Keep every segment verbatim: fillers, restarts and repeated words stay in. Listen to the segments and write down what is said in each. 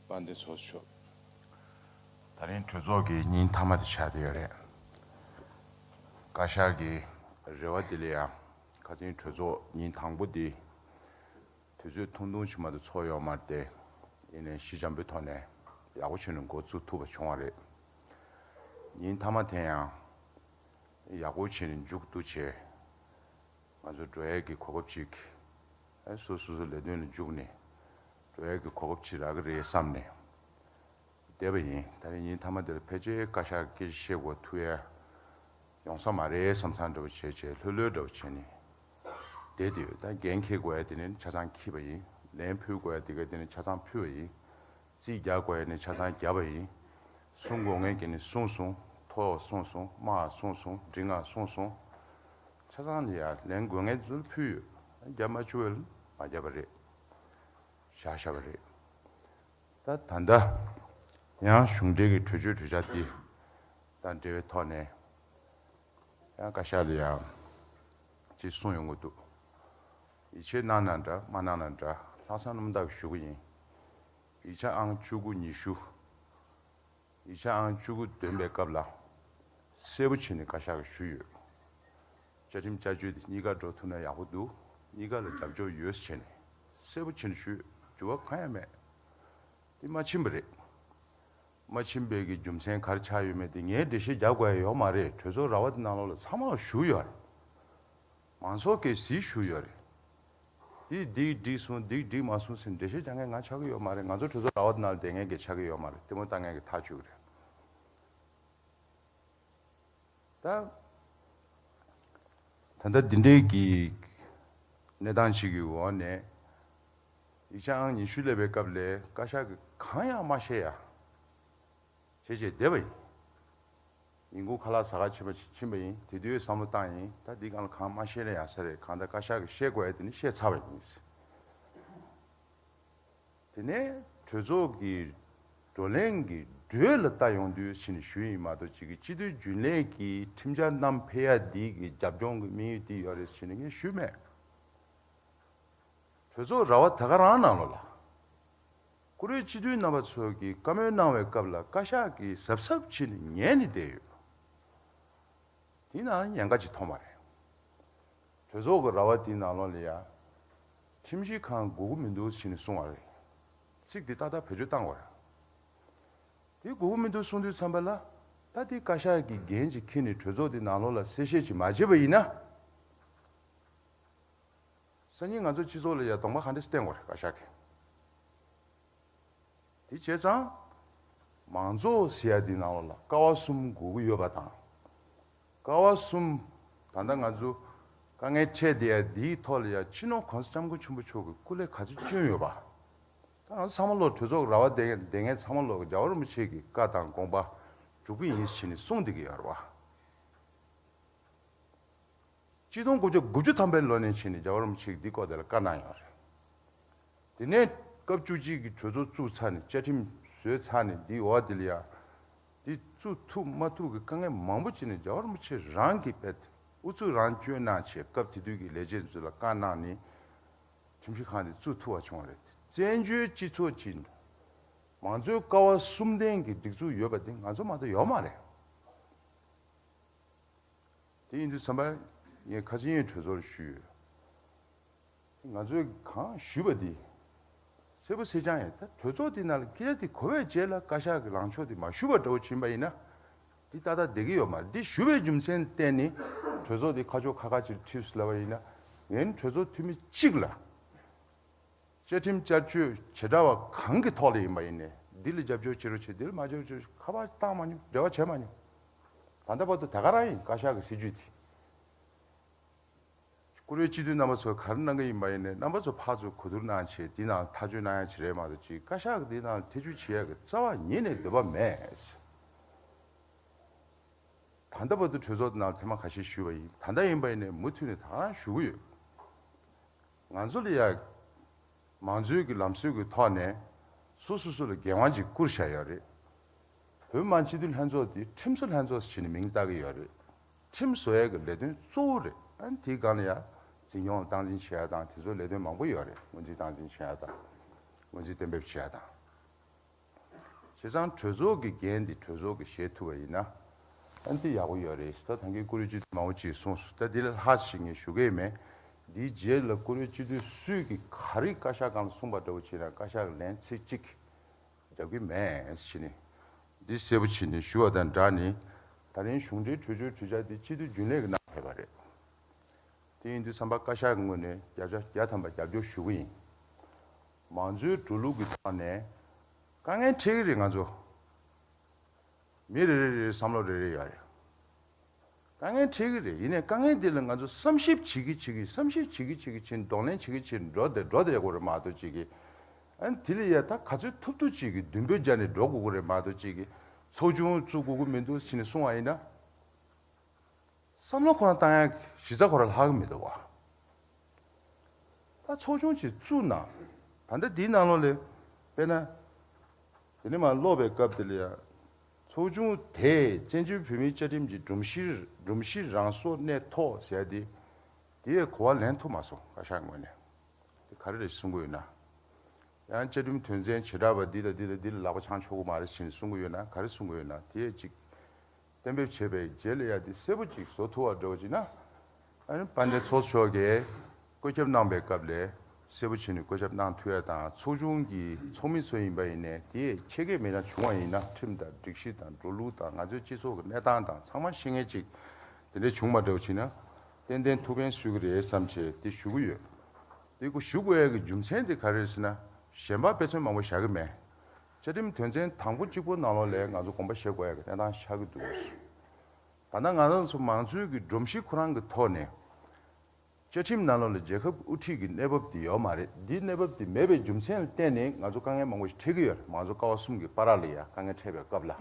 དཔལ་ལྡན་ཚོགས་གཙོ་མཆོག་ད་རིང་གྲོས་ཚོགས་ཀྱི་ཉིན་མཐའ་མ་དེ་ཆགས་བསྡད་ཡོད་རེད། བཀའ་ཤག་གི་རེ་བ་དེ་ལ་ཡང་ཁ་སང་གྲོས་ཚོགས་ཉིན་དང་པོ་འདི་དུས་ཚོད་ཐུང་ཐུང་ཞིག་མ་གཏོགས་ཚོགས་ཡོད་མ་རེད་དེ། ཡིན་ནའི་ཞི་འཇམ་པོའི་ཐོག་ནས་ཡག་པོ་བྱས་ནས་འགོ་བཙུགས་ཐུབ་པ་བྱུང་བ་རེད། ཉིན་མཐའ་མ་དེ་ཡང་ཡག་པོ་བྱས་ནས་མཇུག་བསྡུ་བྱས། ང་ཚོ་འགྲོ་ཡས་ཀྱི་གོ་སྐབས་ཅིག་ཨེ་སོ་སོ་སོ་ལས་དོན་ལ་འཇུག་ནས་འགྲོ་ཡས་ཀྱི་གོ་སྐབས་ཅིག་རག་གི་རེད་བསམ་ནས་བསྡད་པ་ཡིན། ད་རིང་ཉིན་མཐའ་མ་དེར་ཕལ་ཆེར་བཀའ་ཤག་སྐད་ཆ་བཤད་དགོས་ཐུག་ཡ་ཡོང་ས་མ་རེད་བསམ་བསམ་འདྲ་བོ་བྱས་བྱས་ལྷོད་ལྷོད་འདྲ་བོ་བྱས་ནས་བསྡད་དུས། ད་འགན་འཁྱེར་དགོས་ཡ་དེ་ནི་ཆ་ཚང་འཁྱེར་བ་ཡིན། ལན་ཕུལ་དགོས་ཡ་དེ་ག་དེ་ནི་ཆ་ཚང་ཕུལ་བ་ཡིན། རྩིས་རྒྱག་དགོས་ཡ་ནི་ཆ་ཚང་བརྒྱབ་པ་ཡིན། གསུང་དགོས་མཁན་གྱི་ནི་གསུངས་སོང་། ཐོག་གསུངས་སོང་། དམའ་གསུངས་སོང་། འབྲིང་ང་གསུངས་སོང་། ཆ་ཚང་ལ་ཡ་ལན་དགོས་མཁན་ཚོ་ཕུལ་ཡོད། བརྒྱབ་མ་བཅུག་པ་ལ་མ་བརྒྱབ་པ་རེད། བཞག་བཞག་པ་རེད། ད་ད་ལྟ་ཡང་གཞུང་འབྲེལ་གྱི་གྲོས་ཆོད་གྲོས་འཆར་འདི་དང་འབྲེལ་བའི་ཐོག་ནས་ཡང་བཀའ་ཤག་ལ་ཡང་ཅིག་གསུངས་ཡོང་གི་འདུག་ཡིད་ཆེས་གནང་ན་འདྲ་མ་གནང་ན་འདྲ་ལྷག་བསམ་རྣམ་དག་ཞུ་གི་ཡིན། ཡིག་ཆ་ཨང་བཅུ་དགུ་ཉི་ཤུ། ཡིག་ཆ་ཨང་བཅུ་དགུ་འདོན་པའི་སྐབས་ལ་གསལ་པོ་བྱས་ནས་བཀའ་ཤག་གིས་ཞུས་ཡོད། བཅའ་ཁྲིམས་བསྐྱར་བཅོས་དེ་གཉིས་ཀ་འགྲོ་ཐུབ་ན་ཡག་པོ་འདུག་གཉིས་ཀ་ལ་རྒྱབ་སྐྱོར་ཡོད་ཟེར་བྱས་ནས་གསལ་པོ་བྱས་ནས་ཞུས། འགྱུར་བ་གང་ཡང་མེད། དེ་མ་ཕྱིན་པ་རེད། མ་ཕྱིན་པའི་གི་རྒྱུ་མཚན་ག་རེ་ཆགས་ཡོད་མེད་དེ་ངས་འགྲེལ་བཤད་རྒྱག་དགོས་ཡ་ཡོད་མ་རེད། གྲོས་ཚོགས་ར་བ་དེ་ནང་ལོགས་ལ་ཚང་མ་ལ་ཞུས་ཡོད་རེད། མང་ཚོགས་ཀྱིས་གཟིགས་ཞུས་ཡོད་རེད། འདི་འདི་འགྲིག་སོང་། འདི་འགྲིག་མ་སོང་ཟེར་འགྲེལ་བཤད་རྒྱག་མཁན་ང་ཆགས་ཀྱི་ཡོད་མ་རེད། ང་ཚོ་གྲོས་ཚོགས་ར་བ་དེ་ནང་ལ་བསྡད་མཁན་གྱི་ཆགས་ཀྱི་ཡོད་མ་རེད། ལྟད་མོ་ལྟ་མཁན་གྱི་ཐག་གཅོད་ཀྱི་རེད། ད་ད་ལྟ་འདི་འདྲའི་གི་གནས་སྟངས་ཤིག་གི་འོག་ནས་ཡིག་ཆ་ཨང་ཉི་ཤུ་སླེབས་པའི་སྐབས་ལ་བཀའ་ཤག་གིས་གང་ཡང་མ་བཤད་ཡ་བྱས་བྱས་བསྡད་པ་ཡིན། ཉིན་གུང་ཁ་ལག་ཟ་ག་ཕྱིན་པ་ཕྱིན་པ་ཡིན། དེ་དུས་བསམ་བློ་བཏང་ཡིན། ད་འདི་སྒང་ལ་གང་མ་བཤད་ན་ཡག་ས་རེད། གང་ལྟར་བཀའ་ཤག་གིས་བཤད་དགོས་ཡ་དེ་ནི་བཤད་ཚར་བ་ཡིན། དེ་ནས་གྲོས་ཚོགས་ཀྱི་བགྲོ་གླེང་གི་འགྲོས་ལ་ལྟ་ཡོང་དུས་ཕྱིན་ཞུས་ཡིན་མ་གཏོགས་ཅིག་གི་སྤྱི་འཐུས་རྒྱུན་ལས་ཀྱིས་ཁྲིམས་འཆར་བསྣམས་ཕེབས་ཡ་འདི་གི་རྒྱབ་ལྗོངས་ཀྱི་དམིགས་ཡུལ་འདི་ཡོད་རེད་ཟེར་ནས་ངས་ཞུས་མེད། གྲོས་ཚོགས་ར་བ་ད་ག་རང་ནང་ལོགས་ལ་བཀུར་འོས་སྤྱི་འཐུས་རྣམ་པ་ཚོ་གིས་བཀའ་མོལ་གནང་བའི་སྐབས་ལ་བཀའ་ཤག་གིས་གཟབ་གཟབ་བྱས་ནས་ཉན་ནས་བསྡད་ཡོད། དེའི་ནང་ལ་ཉེན་ཁ་ཅིག་མཐོང་བ་རེད། གྲོས་ཚོགས་ཀྱི་ར་བ་དེའི་ནང་ལོགས་ལ་ཡ་ཁྲིམས་ཞིབ་ཁང་དགོས་ཀྱི་མི་འདུག་ཟེར་ནས་གསུངས་པ་རེད། ཚིག་དེ་ཏག་ཏག་བེད་སྤྱོད་བཏང་བ་རེད། དེ་དགོས་ཀྱི་མི་འདུག་གསུངས་དུས་ཙམ་པ་ལ་ད་དེ་བཀའ་ཤག་གིས་འགན་ཅིག་འཁྱེར་ནས་གྲོས་ཚོགས་དེའི་ནང་ལོགས་ལ་གསལ་བཤད་ཅིག་མ་བྱས་པ་ཡིན་ན། སང་ཉིན་ང་ཚོ་སྤྱི་ཚོགས་ལ་ཡ་གདོང་པ་ག་འདྲ་བསྟན་དགོས་རེད་བཀའ་ཤག་གིས། དེ་བྱས་ཙང་། མང་གཙོ་ཟེར་ཡ་འདི་ནང་ལོགས་ལ་ཀ་བ་གསུམ་དགོས་ཀྱི་ཡོད་པ་དང་། ཀ་བ་གསུམ། ད་ལྟ་ང་ཚོ་དཀའ་ངལ་འཕྲད་བསྡད་ཡ་འདིའི་ཐོག་ལ་ཡ་སྤྱི་ནོར་༸གོང་ས་༸སྐྱབས་མགོན་ཆེན་པོ་མཆོག་གིས་སྐུ་ལས་ག་ཚོད་བསྐྱོན་ཡོད་པ། ད་ང་ཚོ་ཚང་མ་ལོག་གྲོས་ཚོགས་ར་བ་བསྡད་མཁན་བསྡད་མཁན་ཚང་མ་ལོག་རྒྱལ་བ་རིན་པོ་ཆེ་གི་བཀའ་དང་དགོངས་པ་སྒྲུབ་ཀྱི་ཡིན་ཟེར་ནས་གསུངས་བསྡད་ཀྱི་ཡོད་རེད་བ། ཆིག་སྟོང་དགུ་བརྒྱ་དགུ་བཅུ་ཐམ་པའི་ལོ་ནས་ཕྱིན་ནས་རྒྱལ་བ་རིན་པོ་ཆེས་འདི་སྐོར་དེ་ལ་བཀའ་གནང་ཡོད་རེད། དེ་ནས་སྐབས་བཅུ་གཅིག་གི་གྲོས་ཚོགས་བཙུགས་ཚར་ནས་བཅའ་ཁྲིམས་བཟོས་ཚར་ནས་འདི་འོག་དེ་ལ་ཡ། འདི་བཙུགས་ཐུབ་མ་ཐུབ་ཀྱི་དཀའ་ངལ་མང་པོ་ཅིག་ནས་རྒྱལ་བ་རིན་པོ་ཆེ་རང་གིས་དཔེ་ཨུ་ཚུགས་རང་བསྐྱོན་གནང་བྱས་སྐབས་དེ་དུས་ཀྱི་ལས་བྱེད་ཚོ་ལ་བཀའ་གནང་ནས་ཁྲིམས་ཞིབ་ཁང་དེ་བཙུགས་ཐུབ་པ་བྱུང་བ་རེད། བཙན་བྱོལ་སྤྱི་ཚོགས་ཀྱི་མང་གཙོའི་ཀ་བ་གསུམ་ལྡན་གྱི་སྒྲིག་འཛུགས་ཡོད་པ་དེ་ང་ཚོ་མ་གཏོགས་ཡོད་མ་རེད། དེ་ཡིན་དུས་ཙམ་པ་ངས་ཁ་སང་གྲོས་ཚོགས་ལ་ཞུས་ཡོད། ང་ཚོས་གང་ཞུས་པ་འདི་གསལ་པོ་གསལ་རྐྱང་ཡིན། ད་གྲོས་ཚོགས་འདི་ནང་ལ་སྐད་ཆ་འདི་གོ་བའི་རྗེས་ལ་བཀའ་ཤག་གི་ལངས་ཕྱོགས་འདི་མ་ཞུས་པ་འདྲ་བོ་ཕྱིན་པ་ཡིན་ན་འདི་ཏག་ཏག་བསྡད་ཀྱི་ཡོད་མ་རེད། འདི་ཞུས་པའི་རྒྱུ་མཚན་བརྟེན་ནས་གྲོས་ཚོགས་འདི་ཁ་ཕྱོགས་ཁ་ཁ་ཅིག་ཁྲིད་སོང་ལབ་པ་ཡིན་ན་ངས་གྲོས་ཚོགས་འཐུས་མི་གཅིག་ལ། བཅའ་ཁྲིམས་བསྐྱར་བཅོས་བྱེ་བྲག་པ་གང་གི་ཐོག་ལ་ཡིན་པ་ཡིན་ནའི་འདི་ལ་རྒྱབ་སྐྱོར་བྱེད་རོགས་བྱེད། འདི་ལ་མ་རྒྱབ་སྐྱོར་ཁ་པར་བཏང་མ་མྱོང་། འབྲེལ་བ་བྱས་མ་མྱོང་། ད་ལྟ་བར་དུ་ད་ག་རང་ཡིན། བཀའ་ཤག་གི་སྲིད་ཇུས་དེ། བཀུར་འོས་སྤྱི་འཐུས་རྣམ་པ་ཚོས་ག་རེ་གནང་གི་ཡིན་པ་ཡིན་ནའི་རྣམ་པ་ཚོ་ཕར་ཚུར་གོ་བསྡུར་གནང་བྱས་འདི་ནང་ཐག་གཅོད་གནང་ཡ་བྱེད་རེད་མ་གཏོགས་ཅིག་བཀའ་ཤག་གི་འདི་ནང་ཐེ་བྱུས་བྱེད་ཡ་གི་རྩ་བ་ཉིད་ནས་འདོད་པ་མེད། ད་ལྟ་བར་དུ་གྲོས་ཚོགས་ནང་ཐེངས་མ་ཁ་ཤས་ཞུས་པ་ཡིན། ད་ལྟ་ཡིན་པ་ཡིན་ནའི་མུ་མཐུད་ནས་ད་ག་རང་ཞུ་གི་ཡོད། ང་ཚོ་ལ་ཡ། མང་གཙོའི་གི་ལམ་སྲོལ་གྱི་ཐོག་ནས་སོ་སོ་སོ་ལ་འགན་དབང་ཅིག་བསྐུར་བཞག་ཡོད་རེད། བོད་མི་མང་སྤྱི་འཐུས་ལྷན་ཚོགས་དེ་ཁྲིམས་བཟོ་ལྷན་ཚོགས་ཟེར་ནས་མིང་བཏགས་ཀྱི་ཡོད་རེད། ཁྲིམས་བཟོ་ཡས་ཀྱི་ལས་དོན་གཙོ་བོ་རེད། ཨ་ནི་དེའི་སྒང་ལ་ཡ་འཛིན་སྐྱོང་ལ་སྟངས་འཛིན་བྱེད་ཡ་དང་དེ་ཚོ་ལས་དོན་མང་པོ་ཡོད་རེད། སྔོན་རྩིས་སྟངས་འཛིན་བྱེད་ཡ་དང་། སྔོན་རྩིས་གཏན་འབེབས་བྱེད་ཡ་དང་། བྱས་ཙང་གྲོས་ཚོགས་ཀྱི་འགན་དེ་གྲོས་ཚོགས་ཀྱིས་བཞེས་ཐུབ་པ་ཡིན་ན། ཨ་ནི་དེ་ཡག་པོ་ཡོད་རེད། ད་ད་གིན་བཀུར་འོས་སྤྱི་འཐུས་མང་པོ་ཅིག་གསུངས་སོང་། ད་འདི་ལས་ལྷག་ཅིག་ངས་ཞུ་གི་ཡོད་མེད། འདིའི་རྗེས་ལ་བཀུར་འོས་སྤྱི་འཐུས་སུས་ཀྱིས་ག་རེ་བཀའ་ཤག་སྒང་ལ་གསུངས་པ་འདྲ་བོ་བྱས་ན་བཀའ་ཤག་གི་ལན་ཚིག་གཅིག་རྒྱབ་ཀྱི་མེད་ཟེར་ནས། འདི་གསལ་པོ་བྱས་ནས་ཞུ་བ་དང་སྦྲགས་ནས། ད་རིང་གཞུང་འབྲེལ་གྲོས་ཆོད་གྲོས་འཆར་འདི་སྤྱི་འཐུས་རྒྱུན་ལས་ཀྱིས་གནང་ཕེབས་པ་རེད། དེ་ཡིན་དུས་ཙམ་པ་བཀའ་ཤག་གི་ངོས་ནས་བརྒྱ་ཆ་བརྒྱ་ཐམ་པ་རྒྱབ་སྐྱོར་ཞུ་གི་ཡིན། མང་གཙོའི་འགྲོ་ལུགས་ཀྱི་ཐོག་ནས་དཀའ་ངལ་འཕྲད་ཀྱི་རེད་ང་ཚོ། མི་རེ་རེ་རེ་བསམ་བློ་རེ་རེ་ཡོད་རེད། དཀའ་ངལ་འཕྲད་ཀྱི་རེད། ཡིན་ནའི་དཀའ་ངལ་འདི་ལ་ང་ཚོ་བསམ་ཞིབ་བྱེད་ཀྱི་བྱེད་ཀྱི་བསམ་ཞིབ་བྱེད་ཀྱི་བྱེད་ཀྱི་བྱེད་གདོང་ལེན་བྱེད་ཀྱི་བྱེད་འགྲོ་བསྡད་འགྲོ་བསྡད་དགོས་རེད་མ་གཏོགས་ཅིག་གི། ཨ་ནི་དེ་ལ་ཡ་ད་ག་ཚོད་ཐུབ་ཐུབ་ཅིག་གི་མདུན་སྤོས་སྦྱར་ནས་འགྲོ་དགོས་ཀྱི་རེད་མ་གཏོགས་ཅིག་གི། ཚོགས་ཆུང་བཙུགས་དགོས་ཀྱི་མི་འདུག་ཟེར་ནས་གསུང་བ་ཡིན་ན། བསམ་བློ་ཁོ་རང་བཏང་ཡག་གི་གཞི་རྩ་ཁོ་རང་ལྷག་གི་མི་འདུག་བ། ད་ཚོགས་ཆུང་ཅིག་བཙུགས་ན། ད་ལྟ་འདིའི་ནང་ལོགས་ལ། དཔེར་ན། དེ་ནས་མར་ཀློག་པའི་སྐབས་དེ་ལ་ཡང་། ཚོགས་ཆུང་དེས་བཙན་བྱོལ་བོད་མིའི་བཅའ་ཁྲིམས་ཀྱི་སྒྲོམ་གཞིར་སྒྲོམ་གཞི་རང་སོར་གནས་ཐོག་ཟེར་ཡ་དེ། དེ་ཡས་གོ་བ་ལེན་ཐུབ་མ་སོང་བཀའ་ཤག་ངོས་ནས། དེ་ག་རེ་རེད་གསུང་གི་ཡོད་ན། ཡང་བཅའ་ཁྲིམས་དོན་ཚན་བྱེ་བྲག་པ་འདི་དང་འདི་དང་འདི་ལ་ལག་པ་འཆང་ཆོག་གི་མ་རེད་ཟེར་ནས་གསུང་གི་ཡོད་ན། ག་རེ་གསུང་གི་ཡོད་ན། དེ་ཡས་ཅིག་གཏན་འབེབས་བྱས་པའི་རྗེས་ལ་ཡ་དེ་གསལ་པོ་ཅིག་བཟོ་ཐུབ་པ་འདྲ་བོ་ཅིག་ན། ཨ་ནི་དཔལ་ལྡན་ཚོགས་གཙོ་མཆོག་གིས་བཀོད་ཁྱབ་གནང་པའི་སྐབས་ལ་གསལ་པོ་བྱས་ནས་བཀོད་ཁྱབ་གནང་ཐུབ་ཡ་དང་། ཚོགས་ཆུང་གི་ཚོགས་མི་ཚོ་ཡིན་པ་ཡིན་ནའི་དེ་ཡས་ཁྱད་མཁས་མེད་ན་བྱུང་བ་ཡིན་ན། ཁྲིམས་དང་སྒྲིག་གཞི་དང་འགྲོ་ལུགས་དང་ང་ཚོའི་སྤྱི་ཚོགས་ཀྱི་གནས་སྟངས་དང་ཚང་མ་ཤེས་མཁན་ཅིག་དེ་འདྲ་བྱུང་མ་འདྲ་བོ་ཅིག་ན། ཏན་ཏན་ཐུགས་ཕན་གསོས་ཀྱི་རེད་བསམ་བྱས་དེ་ཞུ་གི་ཡོད། དེ་ཁོ་ཞུ་དགོས་ཡ་གི་རྒྱུ་མཚན་དེ་ག་རེ་རེད་ཟེར་ན། གཞན་པ་དཔེ་མཚོན་མང་པོ་བཞག་གི་མེད། བཅའ་ཁྲིམས་དོན་ཚན་དང་པོ་གཅིག་པོ་ནང་ལོགས་ལ་ང་ཚོ་དགོངས་པ་བཞེས་དགོས་ཡ་གི་གནས་སྟངས་ཆགས་ཀྱི་འདུག། ད་ལྟ་ང་རང་ཚོ་མང་གཙོའི་གི་སྒྲོམ་གཞི་ཁོ་རང་གི་ཐོག་ནས། བཅའ་ཁྲིམས་ནང་ལོགས་ལ་རྒྱལ་ཁབ་དབུ་ཁྲིད་ཀྱི་གནས་བབ་དེ་ཡོད་མ་རེད། འདིའི་གནས་བབ་དེ་མེད་པའི་རྒྱུ་མཚན་ལ་བརྟེན་ནས་ང་ཚོ་དཀའ་ངལ་མང་པོ་ཞིག་འཕྲད་ཀྱི་ཡོད་རེད། མང་གཙོ་ཀ་བ་གསུམ་གྱི་བར་ལ་ཡ་དཀའ་ངལ་འཕྲད་པའི་སྐབས་ལ།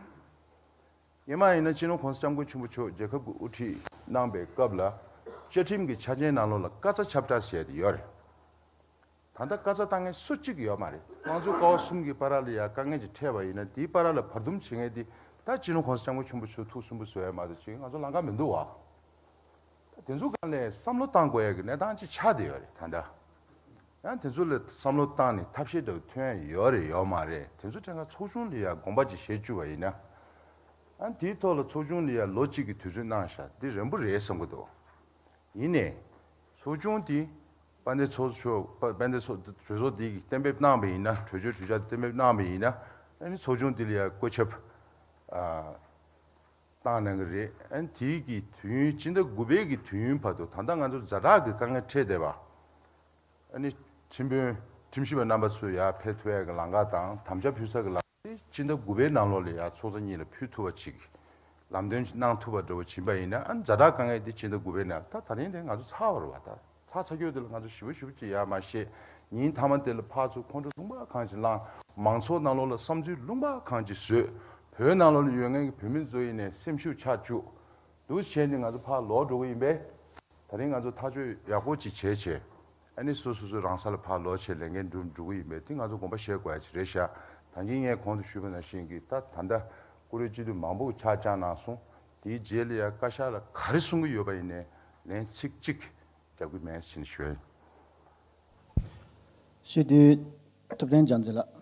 སྔོན་མ་ཡིན་ན་སྤྱི་ནོར་༸གོང་ས་༸སྐྱབས་མགོན་ཆེན་པོ་མཆོག་རྒྱལ་ཁབ་ཀྱི་དབུ་ཁྲིད་གནང་པའི་སྐབས་ལ། བཅའ་ཁྲིམས་ཀྱི་ཆ་རྐྱེན་ནང་ལོགས་ལ་བཀའ་རྩ་ཁྱབ་བསྒྲགས་ཟེར་ཡ་དེ་ཡོད་རེད། ད་ལྟ་བཀའ་རྩ་བཏང་མཁན་སུ་གཅིག་ཡོད་མ་རེད། མང་གཙོ་ཀ་བ་གསུམ་གྱི་བར་ལ་ཡ་དཀའ་ངལ་ཅིག་འཕྲད་པ་ཡིན་ན། དེའི་བར་ལ་བར་འདུམ་བྱེད་མཁན་དེ་ད་སྤྱི་ནོར་༸གོང་ས་༸སྐྱབས་མགོན་ཆེན་པོ་མཆོག་ཐུགས་སུན་པོ་བཟོ་ཡ་མ་གཏོགས་ཅིག་ང་ཚོ་ལམ་ཁ་མི་འདུག་བ། ད་དེ་ཚོ་སྒང་ལ་བསམ་བློ་བཏང་དགོས་ཡ་གི་གནས་སྟངས་ཅིག་ཆགས་བསྡད་ཡོད་རེད་ད་ལྟ། ཡང་དེ་ཚོ་ལ་བསམ་བློ་བཏང་ནས་ཐབས་ཤེས་འདྲ་བོ་ཐོན་ཡ་ཡོད་རེད་ཡོད་མ་རེད། དེ་ཚོ་ཕྲན་ཁ་ཚོགས་ཆུང་ལ་ཡ་དགོངས་པ་ཅིག་བཞེས་བཅུག་པ་ཡིན་ན། ཡང་དེའི་ཐོག་ལ་ཚོགས་ཆུང་ལ་ཡ་ལོ་གཅིག་གི་དུས་ཚོད་གནང་བཞག་འདི་རན་པོ་རེད་བསམ་གྱི་འདུག། ཡིན་ནའི། ཚོགས་ཆུང་དེ། དཔལ་ལྡན་ཚོགས་གཙོ་དཔལ་ལྡན་ཚོགས་གྲོས་ཚོགས་དེ་གིས་གཏན་འབེབས་གནང་བ་ཡིན་ན། གྲོས་ཆོད་གྲོས་འཆར་གཏན་འབེབས་གནང་བ་ཡིན་ན། ཨ་ནི་ཚོགས་ཆུང་དེ་ལ་ཡ་བཀོད་ཁྱབ། ཨ། བཏང་གནང་གི་རེད། ཨ་ནི་དེའི་གི་དུས་ཡུན། སྤྱི་ཟླ་དགུ་པའི་གི་དུས་ཡུན་བར་དུ། ད་ལྟ་ང་ཚོར་ཛ་དྲག་གི་དཀའ་ངལ་འཕྲད་བསྡད་པ། ཨ་ནི་ཁྲིམས་དཔོན། ཁྲིམས་ཞིབ་པ་རྣམ་པ་ཚོ་ཡར་ཕེབས་ཐུབ་ཡ་གི་ལམ་ཁ་དང་དམ་བཅའ་ཕུལ་ས་གི་ལམ་ཁ་དེ་སྤྱི་ཟླ་དགུ་པའི་ནང་ལོགས་ལ་ཡ་ཚོགས་གཙོ་གཉིས་ལ་ཕུལ་ཐུབ་པ་ཅིག་ལམ་སྟོན་ཅིག་གནང་ཐུབ་པ་འདྲ་བོ་ཕྱིན་པ་ཡིན་ན། ཨ་ནི་ཛ་དྲག་དཀའ་ངལ་དེ་སྤྱི་ཟླ་དགུ་པའི་ནང་། ད་ད་རིང་དེ་ང་ཚོ་ཚར་བ་རེད་བ། ད་ཚར་ཚར་རྒྱུ་དེ་ལ་ང་ཚོ་ཞེ་པོ་ཞེ་པོ་ཅིག་ཡར་མར་བཤད། ཉིན་མཐའ་མ་དེ་ལ་ཕར་ཚུར་ཁོང་ཁྲོ་ལུང་པ་གང་ཅིག་ལངས། མང་ཚོགས་ནང་ལོགས་ལ་བསམ་ཚུལ་ལུང་པ་གང་ཅིག་བཟོས། བོད་ནང་ལོགས་ལ་ཡོད་མཁན་གྱི་བོད་མི་ཚོ་ཡིན་ནའི་སེམས་ཤུགས་ཆག་བཅུག། འདུག་བྱས་ནས་ང་ཚོ་ཕར་ལོག་འགྲོ་གི་ཡིན་པས། ད་རིང་ང་ཚོ་ཐག་གཅོད་ཡག་པོ་ཅིག་བྱས་བྱས། ཨ་ནི་སོ་སོ་སོ་རང་ས་ལ་ཕར་ལོག་བྱས་ལས་འགན་སྒྲུབ་འགྲོ་གི་ཡིན་པས། དེ་ང་ཚོ་དགོངས་པ་བཞེས་དགོས་ཡ་ཅིག་རེད་ཤག། ད་གིན་ངས་གོང་དུ་ཞུས་པ་ནང་བཞིན་གྱི། ད་ད་ལྟ་བཀུར་འོས་སྤྱི་འཐུས་མང་པོ་ཆ་བཅངས་གནང་སོང་། དེའི་རྗེས་ལ་ཡ་བཀའ་ཤག་ལ་ག་རེ་གསུང་གི་ཡོད་པ་ཡིན་ནའི་ལན་ཚིག་གཅིག་རྒྱབ་ཀྱི་མེད་ཟེར་ནས་ཞུ་ཡ་ཡིན། སྤྱི་འཐུས་ཐུབ་བསྟན་རྒྱ་མཚོ་ལགས།